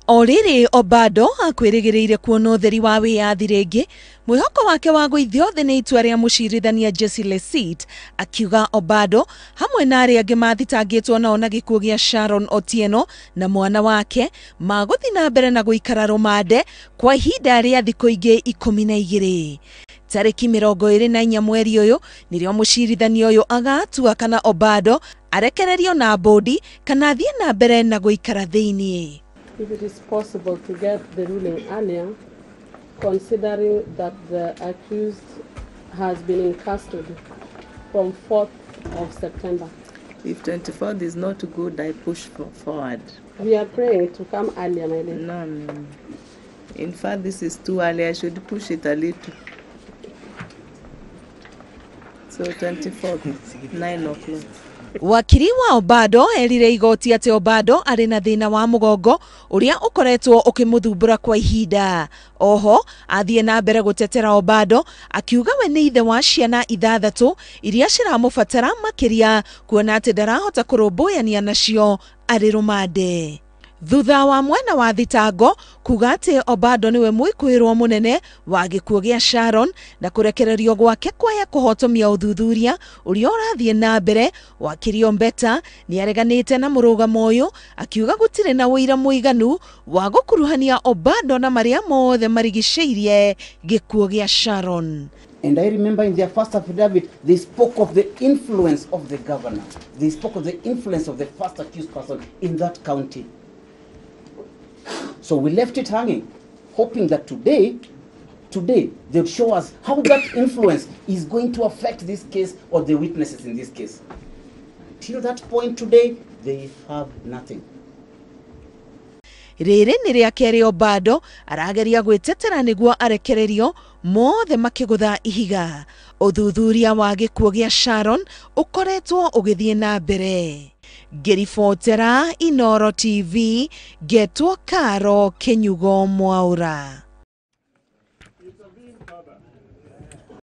O rĩrĩ Obado akwĩrĩgĩrĩire kuona ũtheri wa wĩyathi rĩngĩ, mwĩhoko wake wa gũithio thĩ nĩ itua rĩa mũcirithania Jesse Lesiit, akiuga Obado hamwe na arĩa angĩ mathitangĩtwo nao na gĩkuũ gĩa Sharon Otieno na mwana wake magũthiĩ na mbere na gũikara rũmande kwa ihinda rĩa thikũ ingĩ 12. Tarĩki 24 mweri ũyũ nĩrĩo mũcirithania ũyũ agatua kana Obado arekererio na bũndi kana athiĩ na mbere na gũikara thĩiniĩ. If it is possible to get the ruling earlier, considering that the accused has been in custody from 4th of September. If 24th is not good, I push forward. We are praying to come earlier, my lady. No, no. In fact, this is too early. I should push it a little. So 24th, 9 o'clock. Wakiri wa Obado erire igoti atĩ Obado arĩ na thĩna wa mũgongo ũrĩa ũkoretwo ũkĩmũthumbũra kwa ihinda. Oho athiĩ na mbere gũtetera Obado akiuga we nĩ ithe wa ciana 6 iria ciramũbatara makĩria kuona atĩ ndarahota kũrũmbũyania nacio arĩ rũmande. Thutha wa mwena wa thitango kuga atĩ Obado nĩwe mwĩkũĩrwo mũnene wa gĩkuũ gĩa Sharon na kũrekererio gwake kwaya kũhotomia ũthuthuria ũrĩa ũrathiĩ na mbere, wakiri Ombeta nĩareganĩte na mũrũgamo ũyũ akiuga gũtirĩ na ũira mũiganu wa gũkuruhania Obado na marĩa mothe marigicĩirie gĩkuũ gĩa Sharon. And I remember in their first affidavit, they spoke of the influence of the governor. They spoke of the influence of the first accused person in that county. So we left it hanging, hoping that today they'll show us how that influence is going to affect this case or the witnesses in this case. Till that point today, they have nothing. Rĩrĩ nĩ rĩa kerĩ Obado arageria gwĩtetera nĩguo arekererio mothe makĩgũtha ihiga. Ũthuthuria wa gĩkuũ gĩa Sharon ũkoretwo ũgĩthiĩ na mbere. Ngĩribotera Inooro TV, ngetwo Karo Kĩnyugo Mwaũra.